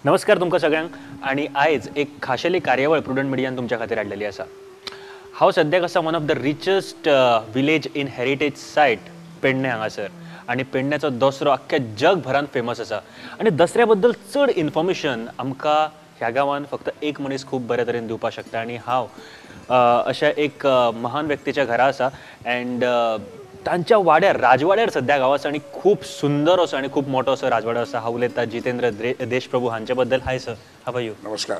नमस्कार तुमकां सगळ्यांक आनी आयज एक खाशेली कार्यावळ प्रुडंट मिडियान तुमच्या खातीर हाडलेली आसा. हांव सद्याक आसा one of the richest village in heritage site Pernem हांगासर आनी पेडण्याचो दसरो अख्ख्या जगभरान फेमस आसा आनी दसऱ्या बद्दल चड इन्फॉर्मेशन आमकां ह्या गांवान फक्त एक मनीस खूब बऱ्या तरेन दिवपाक शकता आनी हांव अशा एक महान व्यक्तीच्या घरा आसा अँड तांच्या वाड्यार राजवाड्यार सद्या गांव आसा आनी खूब सुंदर असो आनी खूब मोठो असो राजवाडो आसा. हांव उलयता जितेंद्र देशप्रभू हांचे बद्दल. Hi sir, how are you? नमस्कार.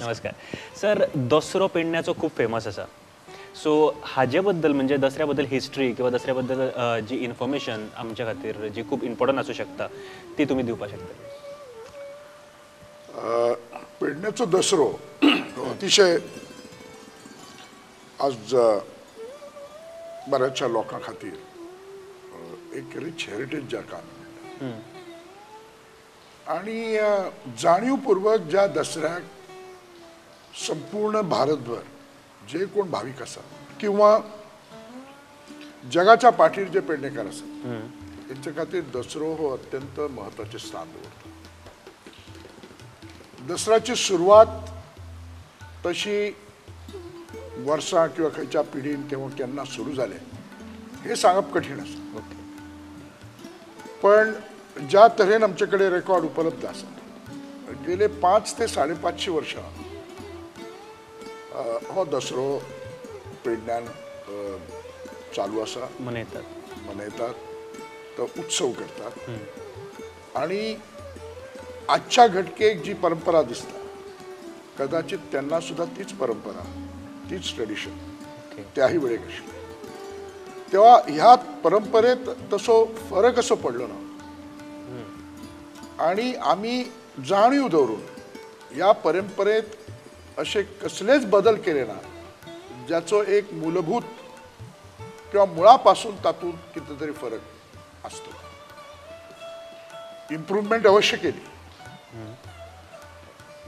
नमस्कार सर, दसरो पेडण्याचो खूब फेमस आसा, सो हाजे बद्दल म्हणजे दसऱ्या बद्दल हिस्ट्री किंवा दसऱ्या बद्दल जी इन्फॉर्मेशन आमच्या खातीर जी खूब इम्पॉर्टंट आसूं शकता ती तुमी दिवपाक शकता. पेडण्याचो दसरो अतिशय आज बऱ्याचशा लोकां खातीर एक रिच हेरिटेज जाका आमी म्हणटात आनी जाणीवपूर्वक ज्या दसऱ्याक संपूर्ण भारतभर जे कोण भाविक आसात किंवा जगाच्या पाठीर जे पेडणेकार आसात तेंच्या खातीर दसरो हो अत्यंत महत्वाचें स्थान दवरता. दसऱ्याची सुरवात तशी वर्सां किंवा खंयच्या पिढीन किंवा केन्ना सुरू जालें हे सांगप कठीण आसा, पण ज्या तरेन आमचे कडेन रेकॉर्ड उपलब्ध आसा गेले 5 ते 550 वर्षां हो दसरो पेडण्यान चालू आसा, मनयतात, तो उत्सव करतात आणि आजच्या घटकेक जी परंपरा दिसता कदाचित त्यांना सुद्धा तीच परंपरा तीच ट्रेडिशन त्याही वेळेक आशिल्लें. तेव्हा ह्या परंपरेत तसो फरक असो पडलो ना आणि आमी जाणीव दवरून ह्या परंपरेत असे कसलेच बदल केले ना ज्याचो एक मूलभूत किंवा मुळापासून तातूंत कितें तरी फरक आसतो. इम्प्रूवमेंट अवश्य केली,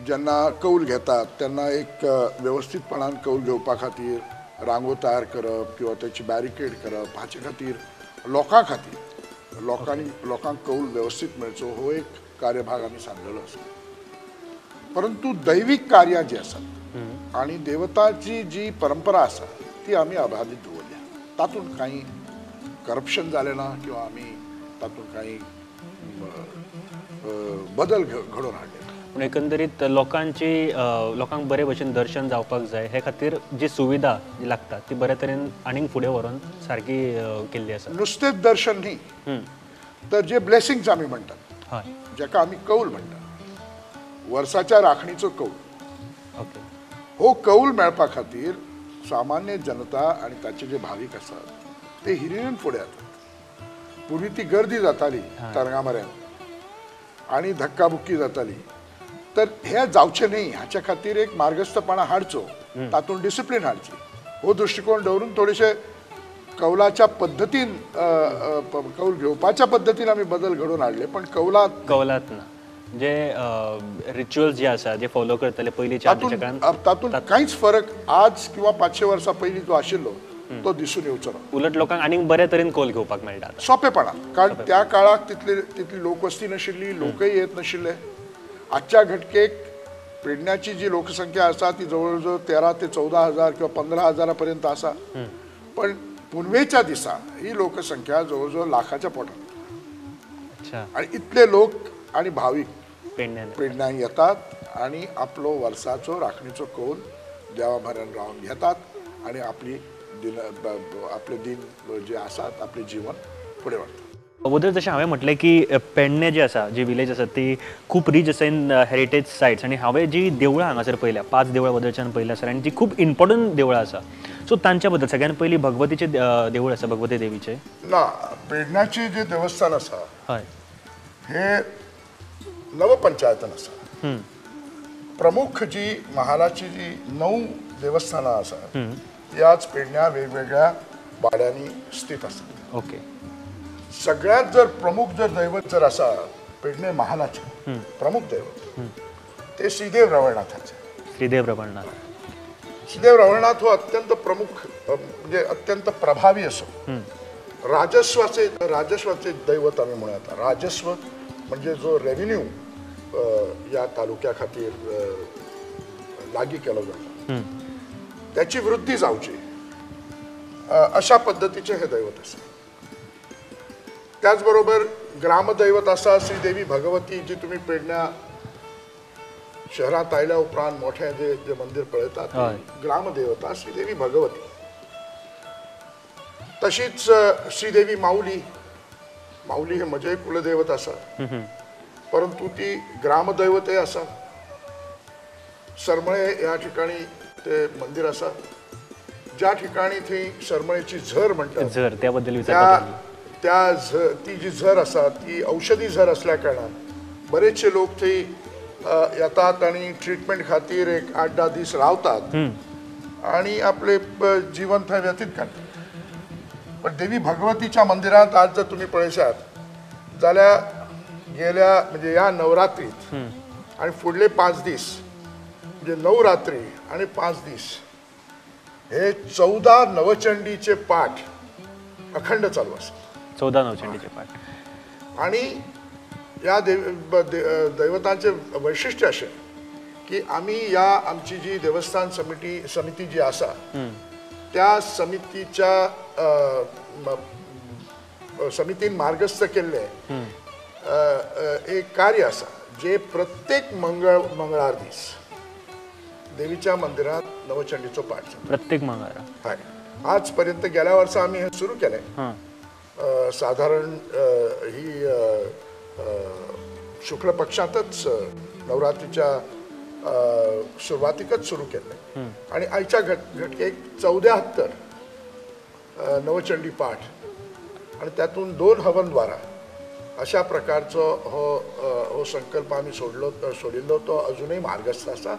जेन्ना कौल घेतात तेन्ना एक वेवस्थीतपणान कौल घेवपा खातीर रांगो तयार करप किंवा त्याची बॅरिकेड करप हाचे खातीर लोकां खातीर लोकांनी लोकांक कौल वेवस्थीत मेळचो हो एक कार्यभाग आमी सांगलेलो आसा. परंतु दैवीक कार्यां जी आसात आनी देवताची जी परंपरा आसा ती आमी अबाधीत दवरल्या, तातूंत कांय करप्शन जालें ना किंवा आमी तातूंत कांय बदल घडोवन हाडले. पूण एकंदरीत लोकांची लोकांक बरे भशेन दर्शन जावपाक जाय हे खातीर जी सुविधा जी लागता ती बऱ्या तरेन आनीक फुडें व्हरोन सारकी केल्ली आसा. नुस्तेंच दर्शन न्ही तर जे ब्लेसिंग्स आमी म्हणटात, हय, जाका आमी कौल म्हणटात, वर्साच्या राखणीचो कौल, ओके, हो कौल मेळपा खातीर सामान्य जनता आनी ताचे जे भावीक आसात ते हिरिरीन फुडें येतात. पूर्वी ती गर्दी जाताली तरंगा म्हऱ्यांत आनी धक्काबुक्की जाताली, तर हे जावचें न्ही हाच्या खातीर एक मार्गस्थपणा हाडचो, तातूंत डिसिप्लीन हाडची हो दृश्टिकोन दवरून थोडेशे कौलाच्या पद्दतीन कौल घेवपाच्या पद्दतीन आमी बदल घडोवन हाडले, पण कौलात कौलात ना जे रिच्युअल्स जे आसा जे फॉलो करतले पयलींच्या तातूंत कांयच फरक आज किंवा 500 वर्सां पयलीं जो आशिल्लो तो दिसून येवचो ना. उलट लोकांक आनीक बऱ्या तरेन कौल घेवपाक मेळटा सोंपेपणान, कारण त्या काळाक तितली तितली लोकवस्ती नाशिल्ली, लोकय येत नाशिल्ले. आजच्या घटकेक पेडण्याची जी लोकसंख्या आसा ती जवळ जवळ 13 ते 14 हजार किंवा 15 हजारा पर्यंत आसा, पण पुनवेच्या दिसा ही लोकसंख्या जवळ जवळ लाखाच्या पोटात आणि इतले लोक आणि भाविक पेडण्यां येतात आणि आपलो वर्साचो राखणीचो कौल देवा म्हऱ्यान रावन घेतात आणि आपली दिन आपले दिन जे आसात आपले जीवन फुडें व्हरतात. वदर जशें हांवें म्हटलें की पेडणे जे आसा जी विलेज आसा ती खूब रीच आसा इन हेरिटेज सायट्स आनी हांवें जी देवळां हांगासर पळयल्या, 5 देवळां वदरच्यान पळयल्या सर, आनी जी खूब इम्पॉर्टंट देवळां आसा, सो तांच्या बद्दल सगळ्यान पयलीं भगवतीचें देवूळ आसा, भगवती देवीचें ना पेडण्याचें जें देवस्थान आसा हय हे नवपंचायतन आसा. प्रमुख जी महालाची जी 9 देवस्थानां आसा ती आज पेडण्या वेगवेगळ्या वाड्यांनी स्थित आसा. ओके, सगळ्यात जर प्रमुख जर दैवत जर आसा पेडणे महालाचे प्रमुख दैवत ते श्रीदेव रवळनाथाचे. श्रीदेव रवळनाथ, श्रीदेव रवळनाथ हो अत्यंत प्रमुख म्हणजे अत्यंत प्रभावी असो राजस्वाचे राजस्वाचे दैवत आमी म्हणू येता. राजस्व म्हणजे जो रेव्हेन्यू या तालुक्या खातीर लागीं केलो जाता, त्याची वृद्धी जावची अशा पद्दतीचें हें दैवत आसा. त्याचबरोबर ग्रामदैवत आसा श्रीदेवी भगवती, जी तुमी पेडण्या शहरांत आयल्या उपरांत मोठें जे जे मंदीर पळयतात, ग्रामदेवता श्रीदेवी भगवती. तशीच श्रीदेवी माऊली, माऊली हे म्हजें कुलदैवत आसा, परंतु ती ग्रामदैवतय आसा. सरमळे ह्या ठिकाणी ते मंदिर आसा, ज्या ठिकाणी थंय सरमळेची झर म्हणटात, झर त्याबद्दल त्या झर, ती जी झर आसा ती औषधी झर असल्या कारणान बरेचशे लोक थंय येतात आणि ट्रिटमेंट खातीर एक 8-10 दीस रावतात आणि आपले जीवन थंय व्यतीत करतात. पण देवी भगवतीच्या मंदिरात आज जर तुम्ही पळयशात जाल्यार गेल्या म्हणजे ह्या नवरात्रीत आणि फुडले 5 दीस म्हणजे 9 रात्री आणि 5 दीस हे 14 नवचंडीचे पाठ अखंड चालू असतात. 14 नवचंडीचे पाठ. आणि या दैवतांचे वैशिष्ट्य अशें की आमी या आमची जी देवस्थान समिती जी आसा त्या समितीच्या समितीन मार्गस्थ केल्लें एक कार्य आसा जे प्रत्येक मंगळार दीस देवीच्या मंदिरात नवचंडीचो पाठ प्रत्येक मंगळार. हय, आजपर्यंत गेल्या वर्सा आमी हें सुरू केलें. साधारण ही शुक्ल पक्षातच नवरात्रीच्या सुरवातीकच सुरू केलें आणि आयच्या घटकेक 74 नवचंडी पाठ आणि त्यातून 2 हवनद्वारा अशा प्रकारचो हो हो संकल्प आमी सोडिल्लो तो अजूनय मार्गस्थ आसा.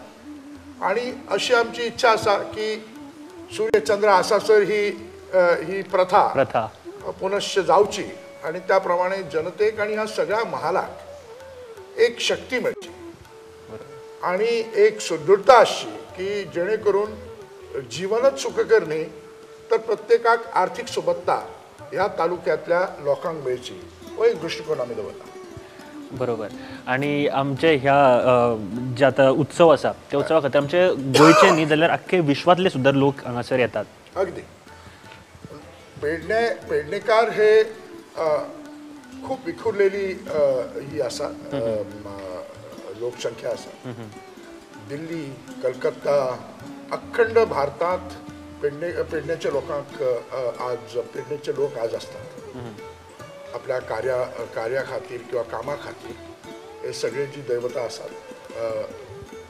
आणि अशी आमची इच्छा आसा की सूर्यचंद्र आसासर ही ही प्रथा प्रथा पुनश्च जावची आणि त्या प्रमाणे जनतेक आणि ह्या सगळ्या महालाक एक शक्ती मेळची आणि एक सुदृढता आसची की जेणे करून जीवनच सुखकर न्ही तर प्रत्येकाक आर्थिक सुबत्ता ह्या तालुक्यांतल्या लोकांक मेळची हो एक दृष्टिकोन आमी दवरला. बरोबर. आणि आमचे ह्या जे आतां उत्सव आसा त्या उत्सवा खातीर आमचे गोंयचे न्ही जाल्यार आख्खे विश्वांतले सुद्दां लोक हांगासर येतात. अगदी पेडणेकार हे खूप विखुरलेली ही आसा लोकसंख्या आसा. दिल्ली, कलकत्ता, अखंड भारतांत पेडण्याच्या लोकांक आज पेडण्याचे लोक आज असतात आपल्या कार्या खातीर किंवा कामा खातीर हे सगळे जी दैवता आसात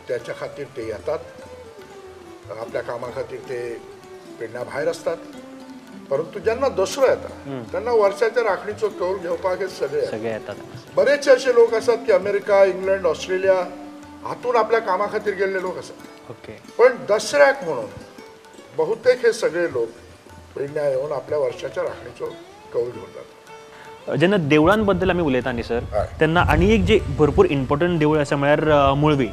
त्याच्या खातीर ते येतात, आपल्या कामा खातीर ते पेडण्या भायर असतात. परंतु जेन्ना दसरो येता तेन्ना वर्साच्या राखणीचो कौल घेवपाक हे सगळे येतात. बरेचशे असे लोक आसात की अमेरिका, इंग्लंड, ऑस्ट्रेलिया हातून आपल्या कामा खातीर गेल्ले लोक आसात. पण दसऱ्याक म्हणून बहुतेक हे सगळे लोक पेडण्या येवन आपल्या वर्षाच्या राखणीचो कौल घेवन जातात. जेन्ना देवळांबद्दल आमी उलयता न्ही सर, तेन्ना आनी एक जे भरपूर इम्पॉर्टंट देवूळ आसा म्हळ्यार मुळवी.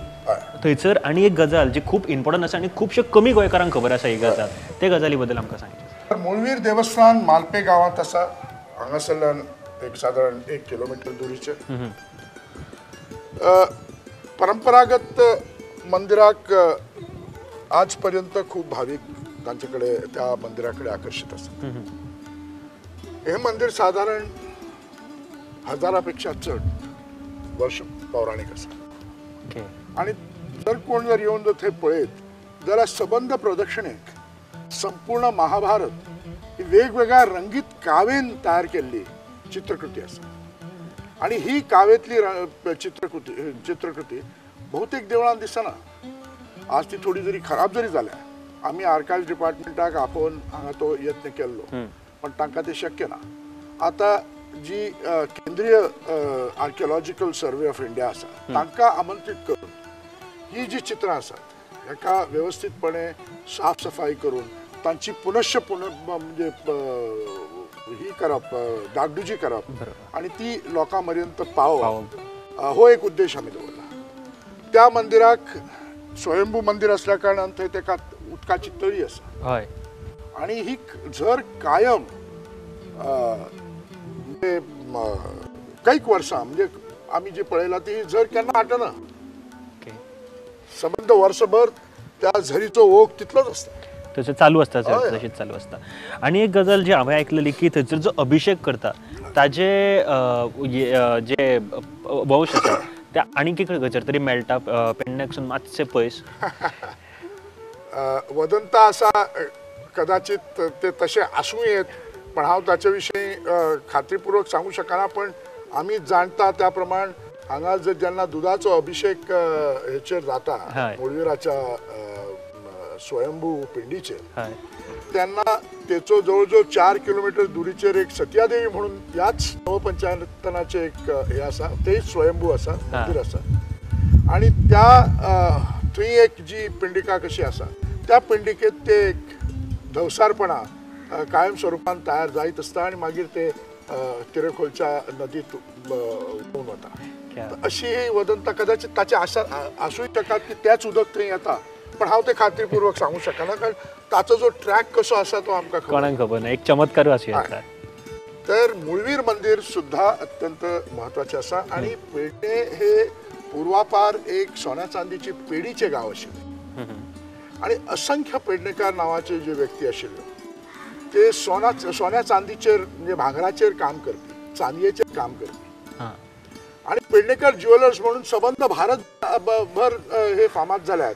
थंयसर आनी एक गजाल जी खूब इम्पॉर्टंट आसा आनी खुबशे कमी गोंयकारांक खबर आसा ही गजाल, ते गजाली बद्दल आमकां सांगचें. मुळवीर देवस्थान मालपे गांवांत आसा, हांगासरल्यान एक सादारण 1 किलोमिटर दुरीचेर. परंपरागत मंदिराक आज पर्यंत खूब भावीक तांचे कडेन त्या मंदिरा कडेन आकर्शीत आसात. हे मंदिर साधारण 1000 पेक्षा चड वर्ष पौराणीक आसा. आणि जर कोण जर येवन जर थंय पळयत जाल्यार सबंद प्रदक्षिणेक संपूर्ण महाभारत ही वेगवेगळ्या रंगीत कावेन तयार केल्ली चित्रकृती आसा. आणि ही कावेतली चित्रकृती बहुतेक देवळांत दिसना. आज ती थोडी जरी खराब जरी जाल्या, आमी आर्काइव्ह डिपार्टमेंटाक आपोवन हांगा तो यत्न केल्लो, पण तांकां तें शक्य ना. आतां जी केंद्रीय आर्किओलॉजिकल सर्वे ऑफ इंडिया आसा तांकां आमंत्रीत करून ही जी चित्रां आसात हेका वेवस्थीतपणे साफ सफाई करून तांची पुनश्च म्हणजे ही करप, डागडुजी करप आणि ती लोकां पर्यंत पावोवप हो एक उद्देश आमी दवरला. त्या मंदिराक स्वयंभू मंदिर असल्या कारणान थंय तेका उदकाची तळी आसा आणि ही झर कायम म्हणजे कैक वर्सां म्हणजे आमी जी पळयला ती झर केन्ना आटना. सबंद वर्सभर त्या झरीचो ओघ तितलोच आसता, थंयसर चालू आसता, तशीच चालू आसता. आनी एक गजाल जी हांवें आयकलेली की थंयसर जो अभिषेक करता ताजे जे वंश आसा ते आनी खंयसर तरी मेळटा पेडण्याकसून मातशें पयस. वदंता आसा, कदाचित ते तशें आसूं येत, पण हांव ताचे विशीं खात्रीपूर्वक सांगू शकना. पण आमी जाणता त्या प्रमाण हांगा जर जेन्ना दुदाचो अभिषेक हेचेर जाता मुळवीराच्या स्वयंभू पिंडीचेर, तेन्ना तेचो जवळ जवळ 4 किलोमीटर दुरीचेर एक सत्यादेवी म्हणून ह्याच नवपंचायतनाचे एक हे आसा, तेच स्वयंभू आसा, मंदीर आसा. आनी त्या थंय एक जी पिंडिका कशी आसा त्या पिंडिकेत ते एक धवसारपणा कायम स्वरूपान तयार जायत आसता आनी मागीर ते तिरखोलच्या नदीत व्हांवून वता. अशी ही वदंता कदाचित ताचे आशा आसूय शकता की त्याच उदक थंय येता, पण हांव ते खात्रीपूर्वक सांगू शकना कारण ताचो जो ट्रॅक कसो आसा तो आमकां कोणाक खबर ना, एक चमत्कार आसूं येता. तर मुळवीर मंदिर सुद्धा अत्यंत महत्वाचें आसा. आनी पेडणे हे पूर्वापार एक सोन्या चांदीची पेडीचें गांव आशिल्लें आनी असंख्य पेडणेकार नांवाचे जे व्यक्ती आशिल्ल्यो ते सोन्या चांदीचेर म्हणजे भांगराचेर काम करपी, चांदयेचेर काम करपी. आनी पेडणेकर ज्युवेलर्स म्हणून सबंद भारत भर हे फामाद जाल्यात,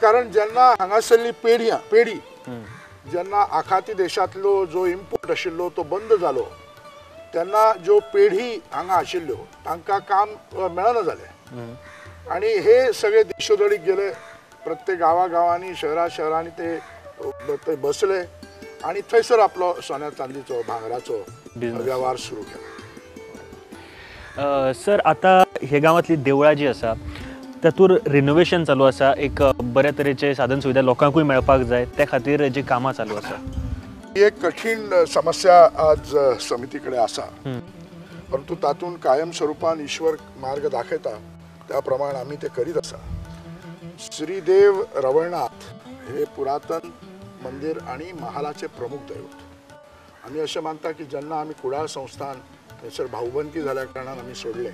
कारण जेन्ना हांगासरली पेढी जेन्ना आखाती देशांतलो जो इम्पोर्ट आशिल्लो तो बंद जालो तेन्ना ज्यो पेढी हांगा आशिल्ल्यो तांकां काम मेळना जालें आनी हे सगळे देशोधडीक गेले, प्रत्येक गांवागांवांनी शहरा शहरांनी ते बसले आनी थंयसर आपलो सोन्या चांदीचो भांगराचो वेव्हार सुरू केलो. सर, आतां हे गांवांतली देवळां जी आसा तातूंत रिनोवेशन चालू आसा, एक बऱ्या तरेचे साधन सुविधा लोकांकूय मेळपाक जाय, त्या खातीर जी कामां चालू आसा. ही एक कठीण समस्या आज समिती कडेन आसा, परंतु तातूंत कायम स्वरूपान ईश्वर मार्ग दाखयता त्या प्रमाण आमी ते करीत आसा. श्रीदेव रवळनाथ हे पुरातन मंदिर आनी महालाचे प्रमुख दैवत. आमी अशें मानता की जेन्ना आमी कुडाळ संस्थान थंयसर भाऊबंदकी जाल्या कारणान आमी सोडलें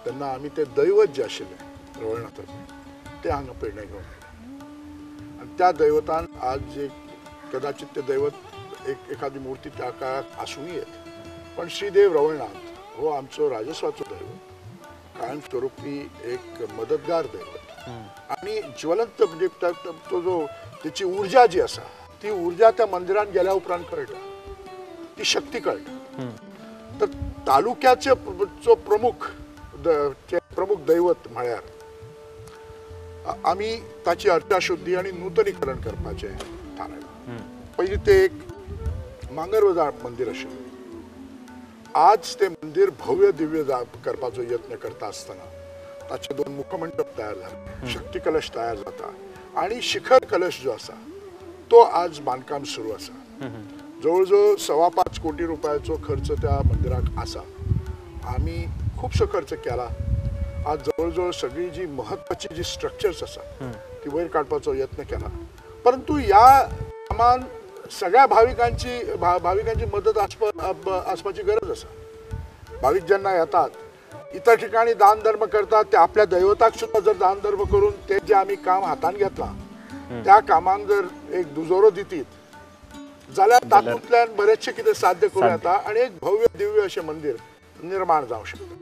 तेन्ना आमी ते दैवत जे आशिल्लें रवळनाथाचें ते हांगा पेडणे घेवन आयले आनी त्या दैवतान आज जे कदाचित ते दैवत एक एखादी मूर्ती त्या काळाक आसूंय येत, पण श्रीदेव रवळनाथ हो आमचो राजस्वाचो दैवत, कायमस्वरूपी एक मदतगार दैवत आनी ज्वलंत म्हणजे तो जो तेची ऊर्जा जी आसा ती ऊर्जा त्या मंदिरान गेल्या उपरांत कळटा, ती शक्ती कळटा. तर तालुक्याचे जो प्रमुख प्रमुख दैवत म्हळ्यार आमी ताची अर्चाशुद्धी आनी नूतनीकरण करपाचें थारायलां. पयलीं तें एक मांगरवजा मंदीर आशिल्लें, आज तें मंदीर भव्य दिव्य करपाचो यत्न करता आसतना ताचे 2 मुखमंडप तयार जाले, शक्ती कलश तयार जाता आनी शिखर कलश जो आसा तो आज बांदकाम सुरू आसा. जवळ जवळ 5.25 कोटी रुपयाचो खर्च त्या मंदिराक आसा. आमी खुबसो खर्च केला. आज जवळ जवळ सगळी जी महत्वाची जी स्ट्रक्चर्स आसा ती वयर काडपाचो यत्न केला, परंतु ह्या कामान सगळ्या भाविकांची भाविकांची मदत आसपाची गरज आसा. भावीक जेन्ना येतात इतर ठिकाणी दान धर्म करतात ते आपल्या दैवताक सुद्धा जर दान धर्म करून ते जे आमी काम हातान घेतलां त्या कामाक जर एक दुजोरो दितीत जाल्यार तातूंतल्यान बरेचशें कितें साध्य करूं येता आनी एक भव्य दिव्य अशें मंदीर निर्माण जावंक शकता.